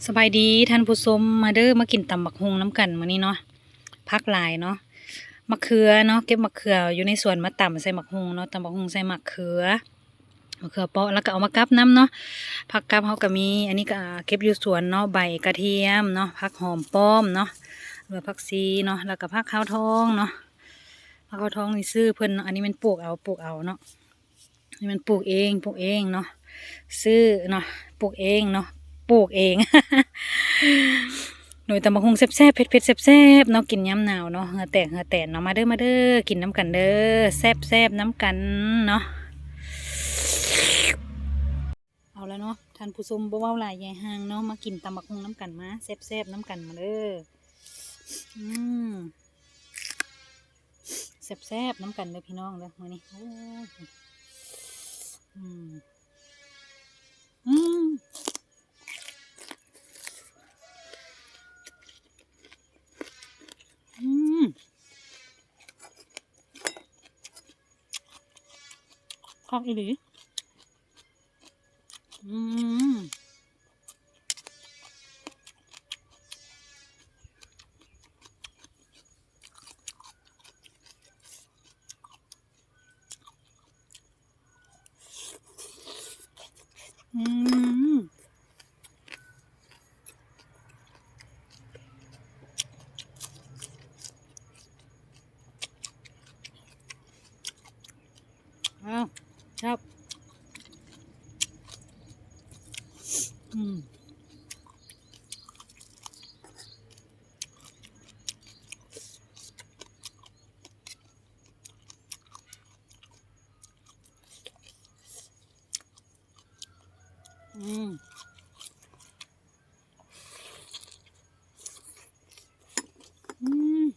ສະບາຍດີທ່ານຜູ້ຊົມ ມາເດີ ມາກິນຕຳບັກຫຸ່ງນຳກັນມື້ນີ້ເນາະ. ຜັກຫຼາຍເນາະ ໝາກເຂືອເນາະ ເກັບໝາກເຂືອຢູ່ໃນສວນມາຕຳໃສ່ບັກຫຸ່ງເນາະ. ຕຳບັກຫຸ່ງໃສ່ໝາກເຂືອ ໝາກເຂືອເປາະ ແລ້ວກໍເອົາມາກັບນຳເນາະ. ຜັກກັບເຮົາກໍມີ ອັນນີ້ກໍເກັບຢູ່ສວນເນາະ ໃບກະທຽມເນາະ ຜັກຫອມປ້ອມເນາະ ຫຼືວ່າຜັກຊີເນາະ ແລ້ວກໍຜັກຂາວທອງເນາະ. ຜັກຂາວທອງນີ້ຊື້ເພິ່ນເນາະ ອັນນີ້ແມ່ນປູກເອົາ ປູກເອົາເນາະ. ນີ້ມັນປູກເອງ ປູກເອງເນາະ ຊື້ເນາະ ປູກເອງເນາະ ປູກເອງ. ໂດຍ ຕຳບັກຫຸ່ງແຊບໆ ເຜັດໆ ແຊບໆເນາະ ກິນຍາມໜາວເນາະ ເຫື່ອແຕກເຫື່ອແຕນເນາະ. ມາເດີ ມາເດີ ກິນນຳກັນເດີ ແຊບໆນຳກັນເນາະ. ເອົາລະເນາະທ່ານຜູ້ຊົມ ບໍ່ເວົ້າຫຼາຍຢາຍຫ່າງເນາະ ມາກິນຕຳບັກຫຸ່ງນຳກັນ ມາແຊບໆນຳກັນ ມາເດີ. ອືມ ແຊບໆນຳກັນເດີພີ່ນ້ອງເດີ ມື້ນີ້. ໂອ້ຍ ອືມ ອືມ ອືມ ຄັກອີ່ຫຼີ. ອືມ ອືມ ອ້າວ ແຊບ ອືມ. ອືມ ອືມ.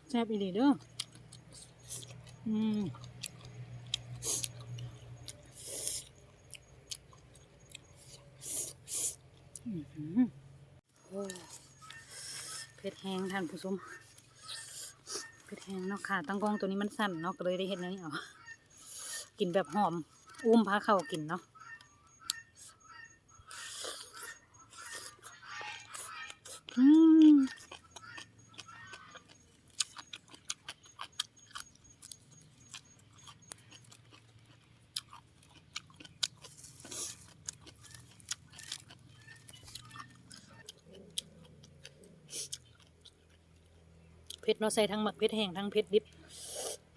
ແຊບອີ່ຫຼີເດີ ອືມ ອືມ. ໂອ້ ເຜັດແຮງທ່ານຜູ້ຊົມ ເຜັດແຮງເນາະ. ຂາຕັ້ງກ້ອງໂຕນີ້ມັນສັ່ນເນາະ ກໍເລີຍໄດ້ເຮັດແນວນີ້ເອົາ ກິນແບບຫອມ ອູ້ມພາເຂົ້າກິນເນາະ. ອືມ. ເຜັດເນາະ ໃສ່ທັງໝາກເຜັດແຫ້ງ ທັງເຜັດດິບ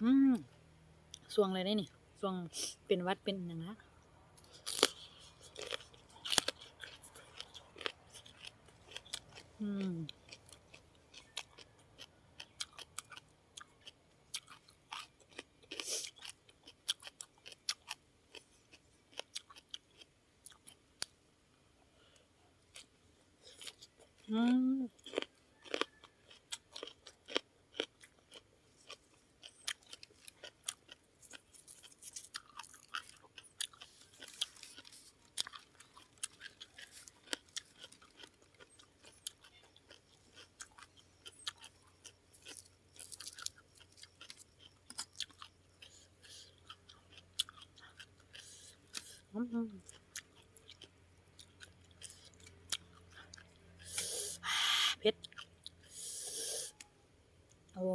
ອືມ ຊ່ວງແລ້ວເດ້ນີ້ ຊ່ວງເປັນຫວັດເປັນຫຍັງນະ ອືມ. ອືມ. ອືມ ເຜັດ ໂອ້.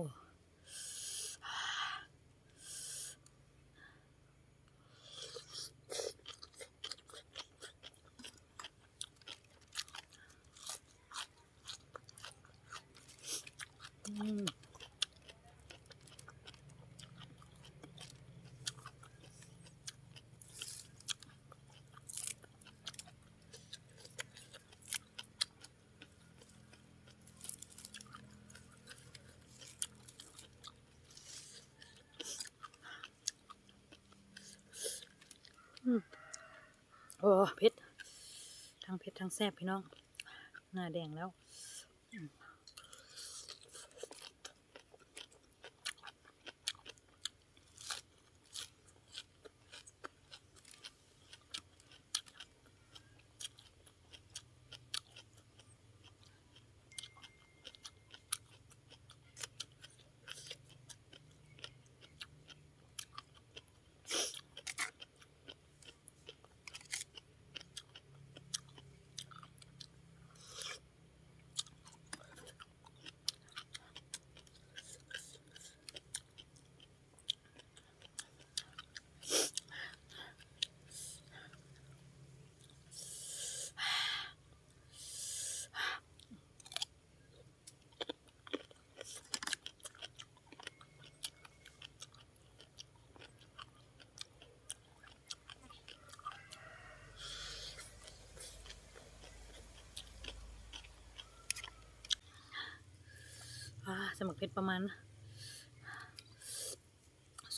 ອືມ. ອືມ ໂອ້ ເຜັດ ທັງເຜັດທັງແຊບພີ່ນ້ອງ ໜ້າແດງແລ້ວ ອືມ. ອ ໝາກເຜັດປະມານ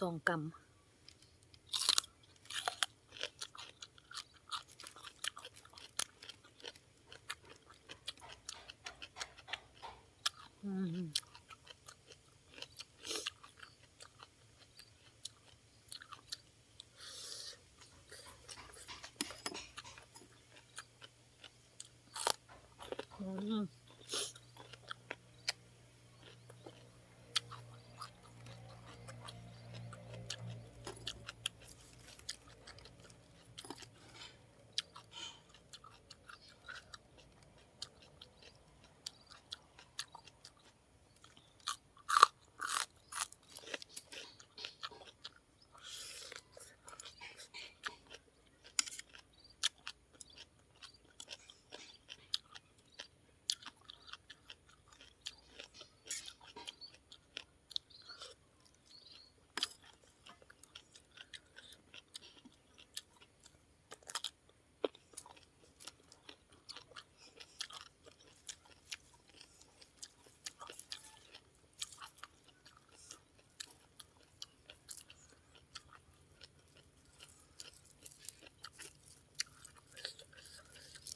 ສອງກຳ. ອືມ. ອືມ.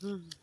ອືມ.